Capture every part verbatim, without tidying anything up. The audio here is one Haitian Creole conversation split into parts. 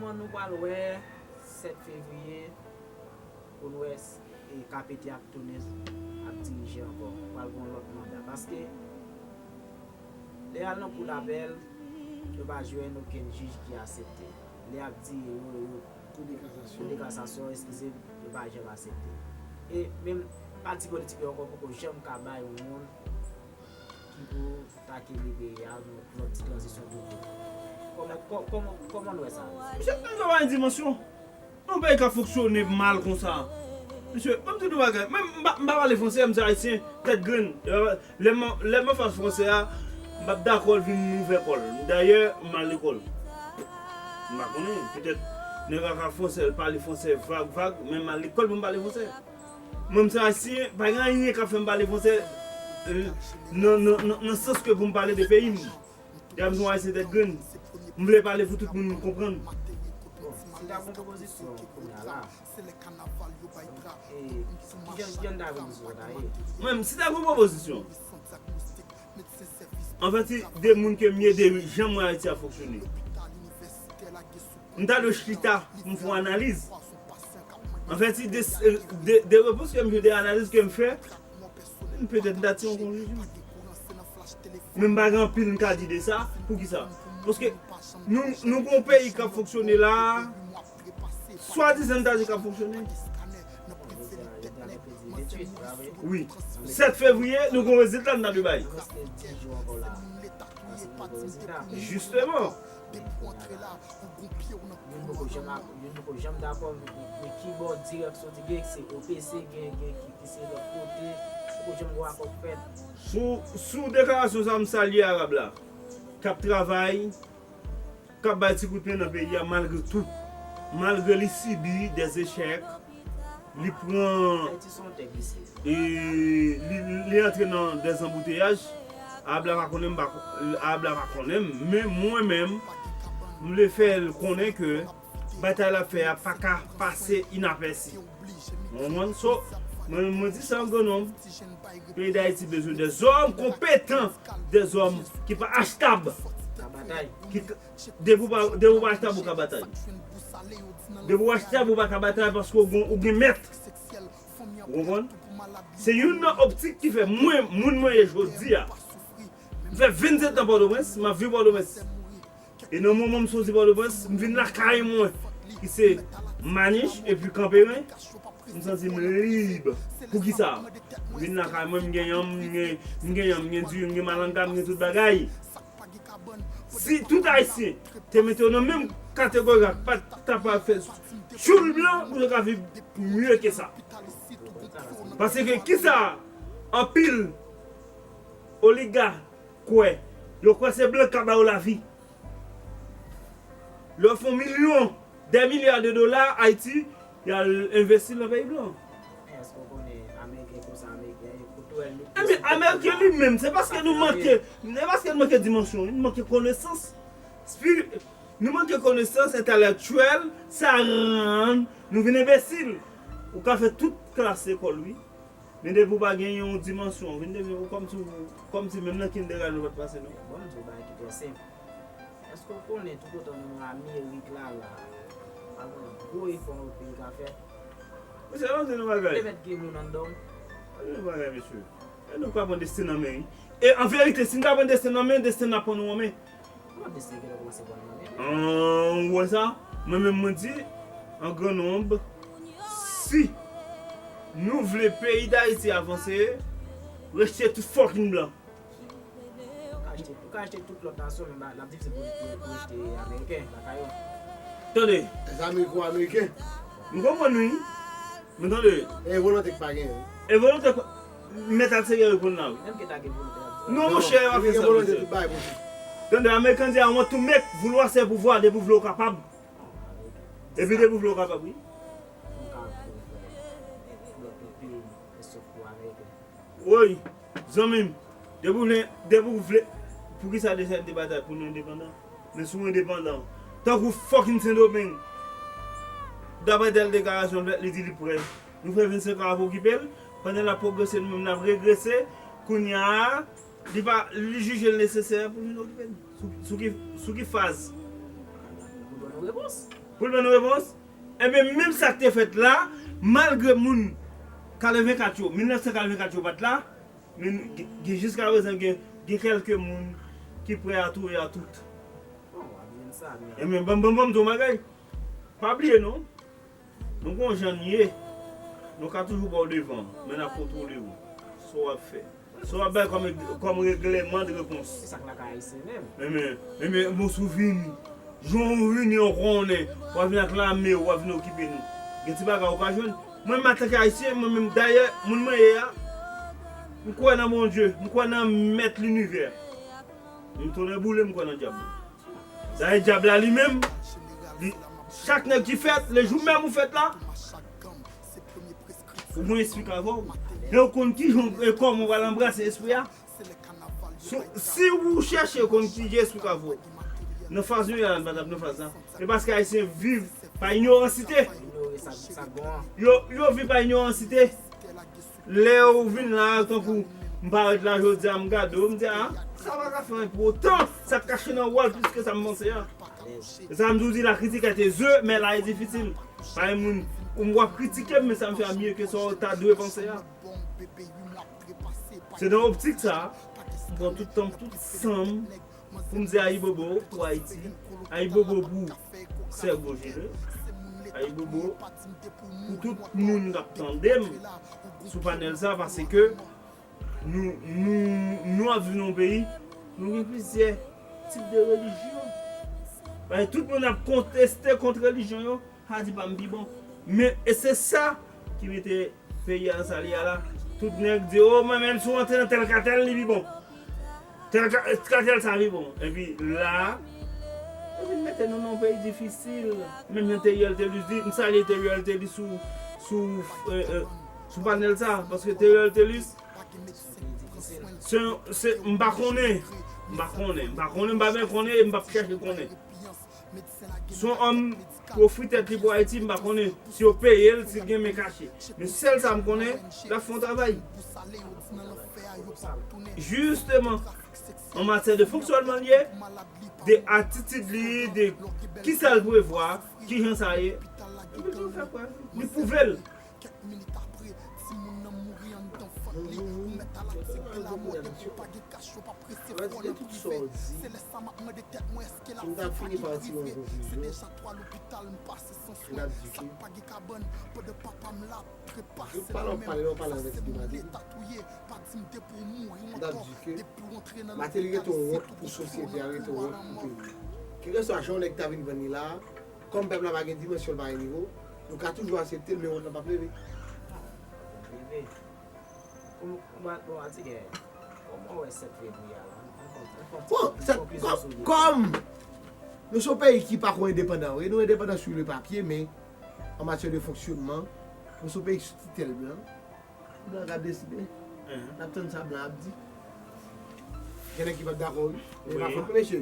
Kòman nou pral wè sèt fevriye pou n wè s- e K P T ap tounen ap dirije ankò? Pral gen yon lòt manda. Paske lè y al nan kou dapèl, yo pa jwenn okenn jij ki aksepte. Lè y ap di yo, yo, kou de kasasyon, eskize m, yo pa janm aksepte. E menm pati politik yo ankò poko janm ka bay yon moun ki pou ta kenbe peyi a nan lòt ti tranzisyon pou tou. Kòman, kò- kòman, kòman n wè sa? Misye, misye pa gen dimansyon. Yon peyi k ap fonksyone mal konsa. Misye, ban m di nou bagay. Mwen, m pa, m pa pale fransè, m se ayisyen, tèt grenn. Lè m, lè m anfas fransè a, m p ap dakò l vin ouvè kò l. Dayè, m al lekòl. M pa konnen, petèt, nèg la ka fransè, l pale fransè vag, vag, men m al lekòl pou m pale fransè. Mwen, m se ayisyen, pa gen anyen k ap fè m pale fransè, euh, nan, nan, nan, nan sans ke pou m pale de peyi m. Deja m se yon ayisyen tèt grenn. M vle pale pou tout moun konprann. Bon, si ta gon pwopozisyon kounye a la, e, kijan, kijan ta vle misye ta ye? Mwen, si ta gon pwopozisyon, anfèt, si de moun ke m ye, de jan mwen Ayiti a fonksyone, m ta dwe chita pou m fè yon analiz. Anfèt, si de, de, de repons ke m jwenn, de analiz ke m fè, petèt m ta tire yon konklisyon. Men m pa gen anpil m ka di de sa. Poukisa? Paske nou, nou gon peyi k ap fonksyone la, swadizan n ta di k ap fonksyone. Wi. Sèt fevriye, nou gon rezilta n ta dwe bay. Jisteman. Youn poko janm, youn poko janm dakò, men, men, men ki bò dirèksyon te gen, se O P C gen, gen ki, ki se lòt kote, poko janm gon akò k fèt. Sou, sou deklarasyon sa, m salye Arab la, k ap travay, k ap bay ti kout men nan peyi a malgre tou. Malgre li sibi dèzechèk, li pran, e, li, li antre nan dèzanbouteyaj. Arab la pa konnen m, pa ko- Arab la pa konnen m, men mwen menm, m vle fè l konnen ke batay l ap fè a pa ka pase inapèsi. Ou konprann? So, mwen, mwen di sa an gran nonb. Peyi Dayiti bezwen dèzòm konpetan, dèzòm ki pa achtab. Ki, depi w pa, depi w pa achtab, ou ka batay. Depi w achtab, ou pa ka batay paske ou gen, ou gen mèt. Ou konprann? Se youn nan optik ki fè mwen, moun mwen ye jodi a. M fè vennsenk tan Pòtoprens, m ap viv Pòtoprens. E nan moman m soti Pòtoprens, m vin lakay mwen, ki se Manich epi Kanperen, m santi m lib. Poukisa? M vin lakay mwen, m gen yanm, m gen, m gen yanm, m gen diri, m gen malanga, m gen tout bagay. Si tout Ayisyen te mete yo nan menm kategori a, pa t ta pral fè tchoul blan, nou te ka viv mye ke sa. Paske kisa anpil oligak kwè? Yo kwè se blan k ap ba yo lavi. Lè yo fè yon milyon, dè milya de dola Ayiti, y al envesti l nan peyi blan. Èske w konnen Ameriken konsa, Ameriken, kote w wè l li Ebyen, Ameriken li menm, se paske nou manke, se paske nou manke dimansyon, nou manke konesans. Spiri- Nou manke konesans entelektyèl, sa rann nou vin enbesil. Ou ka fè tout klas lekòl, wi. Men depi w pa gen yon dimansyon, ou vin demen ou kòmsi, kòmsi menm nan kindergarten ou pa t pase, non. Bon, m di w bagay ki trè senp. Èske w konnen toutotan nou nan Amerik la, la, pa gen gwo efò anpil ka fè? Mesye, ann di nou bagay. Te mèt gen moun anndan w. Ann di nou bagay, mesye. E nou pa pran desten nan men, wi. E an verite, si n ta pran desten nan men, desten n ap pran nou an men. Kòman desten genlè kòmanse pran nan men? An, ou wè sa? Mwen menm mwen di, an gran nonb, si nou vle peyi Dayiti avanse, rejte tout fucking blan. Ou ka achte, ou ka achte tout lòt nasyon, men ba- l ap difisil pou, pou, pou rejte Ameriken lakay ou. Tande. Ameriken ou Ameriken? M konprann wi. Men tande. E volonte k pa genyen. E volonte k pa, mèt al serye reponn la wi. Menm ke ta gen volonte, l ap di. Non, monchè, yo ap fè sa, monchè. Tande, Ameriken di, "I want to make," vouloir c'est pouvoir, depi w vle ou kapab. Epi depi w vle ou kapab, wi. Ou ka pou lòt peyi, men sòf pou Ameriken. Woy, zanmi m, depi w vle, depi w vle, poukisa Desalin te batay pou nou endepandan? Men si w endepandan, tankou fucking Sendomeng, daprè tèl deklarasyon l fè, li di li prè. Nou fè vennsenk an ap okipe l, pandan l ap pwogrese, nou menm n ap regrese. Kounye a, li pa, li jije l nesesè pou vin okipe n. Sou, sou ki, sou ki faz? Ou ban nou repons. Pou l ban nou repons? Ebyen, menm sa k te fèt la, malgre moun katrevenkat yo, mil nèf san katrevenkat yo pa t la, men gen, gen jiskaprezan gen, gen kèlke moun ki prè a touye a tout. Ebyen, ban, ban, ban m di w yon bagay. Pa bliye non. Nou gon jan n ye. Nou ka toujou ba w devan, men n ap kontwole w. Sa w ap fè. Sa w ap bay kòm, kòm regleman de repons. Se sa k lakay ayisyen menm. Men, men, men, men, bon, si w vini, jan w vini an konnen, w ap vin ak lame w, w ap vin okipe nou. Gen ti bagay ou ka jwenn. Mwen menm antanke ayisyen, mwen menm dayè, moun mwen ye a, m kwè nan Bondye, m kwè nan mèt linivè. M tonnè boule, m kwè nan dyab. Dayè dyab la li menm, li, chak nèg ki fèt, le jou menm ou fèt la, ou mwen espri ka vò w. Lè w konn kijan e kòman w pral anbrase espri a. Si, si ou chèche konn kijan espri ka vò w, nan faz nou ye la, n pa t ap nan faz la. E paske ayisyen viv pa inyoransite. Yo, yo viv pa inyoransite. Lè ou vin la, tankou m parèt la jodi a, m gade w, m di, a, sa pa ka fè anyen pou otan, sa k kache nan wòl plis ke sa m panse a. E sa m toujou di, la critique est aisée, mais là est difficile. Pa gen moun, ou w ap kritike m, men sa m fè a mye ke sa w ta dwe panse a. Se nan optik sa, m pran tout tan m, tout san m, pou m di ayibobo pou Ayiti, ayibobo pou Sergo Jere, ayibobo pou tout moun k ap tande m sou panèl sa, paske nou, nou, nou ap viv nan yon peyi, nou gen plizyè tip de relijyon. Paske tout moun ap konteste kont relijyon yo, sa di pa m pi bon. Men, e se sa ki mete peyi a nan sa li a la. Tout nèg di, o, mwen menm, si w antre nan tèl katèl, li pi bon. Tèl ka-, katèl sa pi bon. Epi la, yo vin mete nou nan yon peyi difisil. Menm jan Theriel Thelus di, m salye Theriel Thelus sou, sou, e, e, sou panèl sa, paske Theriel Thelus, se, se, m pa konnen, m pa konnen, m pa konnen, m pa byen konnen, e m p ap chèche konnen. Se yon òm ki ofri tèt li pou Ayiti, m pa konnen si yo peye l, si l gen men kache. Men sèl sa m konnen, l ap fè yon travay. Jisteman, an matyè de fonksyònman l ye, de atitid li, de kisa l prevwa, kijan sa ye. Li pwouve l. Kèk minit apre, timoun nan mouri anndan vant li. Ou mèt al atik glamò depi w pa gen kach, yo p ap resevwa w nan prive. Se lè sa m ap mande tèt mwen, èske l ap viv pa gen prive? Se deja twa lopital m pase san swen. Sa k pa gen kabann, pandan papa m la ap trepase nan men m. Sa se moun leta touye. Pa di m depi w mouri w antò, depi w antre nan lopital, se tout ou jwenn pou w al anmò. Kèlkeswa jan yon nèg ta vin vann li la, kòm pèp la pa gen dimansyon l, pa gen nivo, nou ka toujou aksepte l, men wont lan p ap leve. Leve. Kòm, kòm, bon, Atigè, kòman w wè sèt fevriye a la? Bon, sèt, kòm, kòm nou se yon peyi ki pa ko endepandan, wi, nou endepandan sou le papye, men an matyè de fonksyònman, nou se yon peyi sou titèl blan. Blan k ap deside. N ap tann sa blan ap di. Gen nèg ki p ap dakò, wi. Men pa fòt nou, mesye.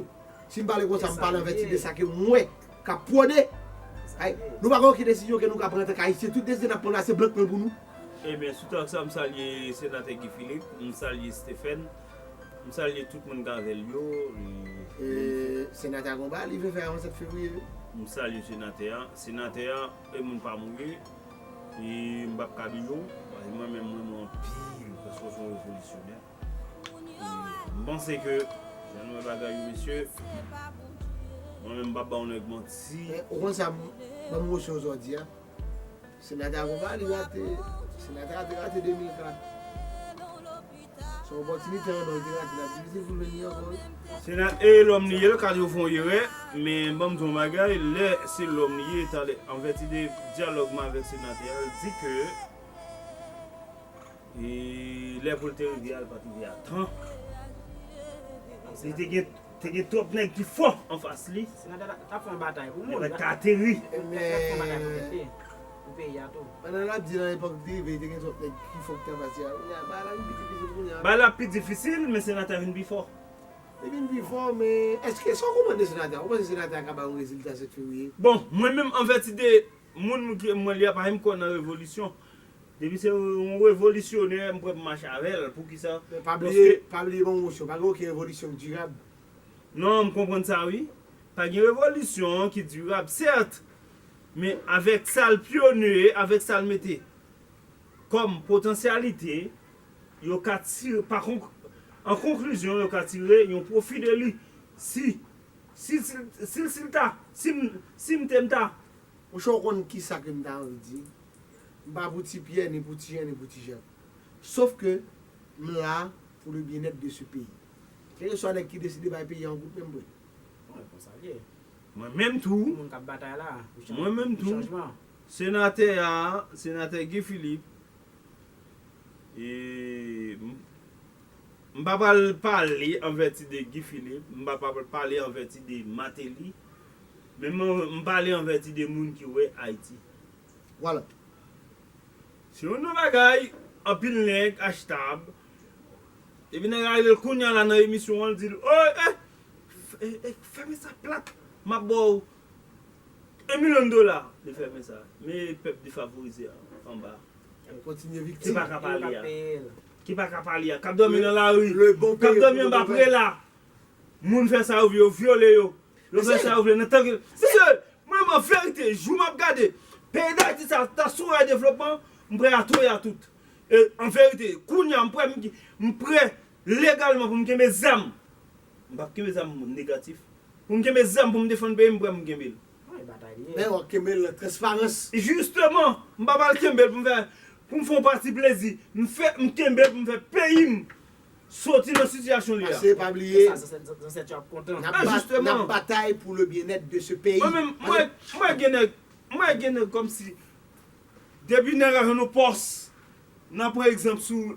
Si m pale konsa, m pale anvèti de sa ke m wè k ap pwòde. Ay, nou pa gen okenn desizyon ke nou ka pran antanke Ayisyen. Tout desizyon n ap pran la, se blan k pran l pou nou. Ebyen, sou trak sa, m salye senatè Guy Philippe, m salye Stephen, m salye tout moun k avè l yo. E, senatè a gon bagay li vle fè avan sèt fevriye, wi. M salye senatè a. Senatè a, e moun pa mouri. E m p ap kabiyo, paske mwen menm, mwen renmen w anpil, paske w se yon revolisyonè. E m panse ke, jan nou wè bagay yo, mesye, mwen menm, m p ap ba yon nèg manti. Men, ou konn sa, m, ban m emosyon jodi a. Senatè a konpa li rate, senatè a te rate de mil kat. Se yon opòtinite an nò li te rate, l ap difisil pou l vin li ankò, wi. Sena-, e lòm li ye, l ka di w fè yon erè, men ban m di w yon bagay, lè se lòm li ye, talè, an vèti de dyalòg mwen avèk senatè a, l di ke e lè pou l te rive a, l pa t rive a tan. Li te gen, te gen twòp nèg ki fò anfas li. Senatè a t ap fè yon batay pou moun. Li pa t ka ateri. Li t ap fè yon batay pou tèt li, pou peyi a tou. Pandan l ap di nan epòk li te rive, te gen twòp nèg ki fò ki te anfas li a. Kounye a, bagay la vin pi difisil kounye a. Bagay la pi difisil, men senatè a vin pi fò. Li vin pi fò, men èske sa w konprann de senatè a? Ou panse senatè a ka ba yon rezilta sèt fevriye? Bon, mwen menm, an vèti de moun ke mwen li a, pa menm kwè nan revolisyon. Depi se yon revolisyonè, m prè pou mache avè l. Poukisa? Men pa bliye, pa bliye ban m emosyon. Pa gen okenn revolisyon k dirab. Non, m konprann sa, wi. Pa gen revolisyon ki dirab. Sèt, Men avèk sa l pyonye, avèk sa l mete kòm potansyalite, yo ka tire, pa konk-, an konklizyon, yo ka tire yon pwofi de li. Si, si, si, si, si l ta, si m, si m te m ta. Monchè, ou konn kisa ke m ta anvi di? M pa pou Ti Pyè, ni pou Ti Jan, ni pou Ti Jak. Sof ke m la pou le byenèt de ce peyi. Kèlkeswa nèg ki deside bay peyi a yon kout men, m prè. Mwen konsa l ye. Mwen menm tou. Moun k ap batay la. Mwen menm tou. Senatè a, senatè Guy Philippe, e, m pa pral pale an vèti de Guy Philippe, m pa pral pale an vèti de Martelly, men mwen, m pale an vèti de moun ki wè Ayiti. Vwala. Se yon non bagay, anpil nèg, Achtab, epi nèg la rele l kounye a la nan emisyon an, l di l, oh, eh, f- eh, eh, fèmen sa plat, m ap ba w en milyon dola. Li fèmen sa. Men pèp defavorize a, anba. Kontinye Ki viktim. pa ka pale a. Peye l. Ki pa ka pale a. K ap dòmi nan lari. Le bon K ap peye dòmi pou anba le bon prela. Moun fè sa yo vle, yo vyole yo. Yo fè sa yo vle nan tan ke. Mesye, mwen, an verite, jou m ap gade peyi Dayiti sa ta sou ray devlopman, m prè a touye a tout. E an verite, kounye a, m prè, m, m prè legalman pou m kenbe zam. M p ap kenbe zam negatif. Pou m kenbe zam, pou m defann peyi m, m prè pou m kenbe l. Wi, batay li Men ye. w ap kenbe l nan transparans. Jisteman, m pa pral kenbe l pou m fè, pou m fè yon pati plezi. M fè, m kenbe l pou m fè peyi m soti nan sitiyasyon li a. Pase pa bliye, Sa, zansèt, zansèt yo ap kontan. n ap Ah, bat- jisteman. N ap batay pou le byenèt de ce peyi. Mwen menm, mwen, mwen gen nèg, mwen gen nèg kòmsi, depi nèg la jwenn yon pòs, nan pran egzanp sou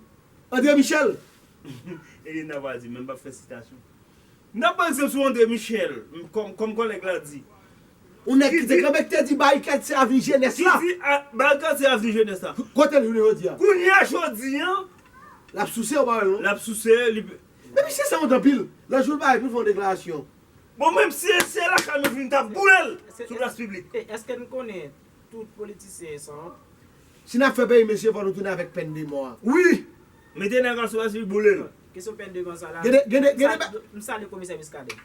André Michel. Elena va di, men m p ap fè sitasyon. Nan pran egzanp sou André Michel, m- kòm, kòm kòlèg la di. Ou nèg ki te kanpe ki te di barikad se avni jenès la. Ki di a- barikad se avni jenès la. Kote l jounen jodi a? Kounye a jodi an, L ap souse ou pa wè l non? L ap souse, li. Men misye sanwont anpil. Lòt jou l parèt pou l fè yon deklarasyon. Bon, menm si se lakay mwen vin, m t ap boule l sou plas piblik. E èske n konnen tout politisyen sanwont? Si n ap fè peyi mesye, fò nou tounen avèk pèn de mò a. Wi! Mete nèg la sou plas piblik, boule l. Kesyon pèn de mò sa la. Gen de, gen de, gen de, M salye komisè Muscadin.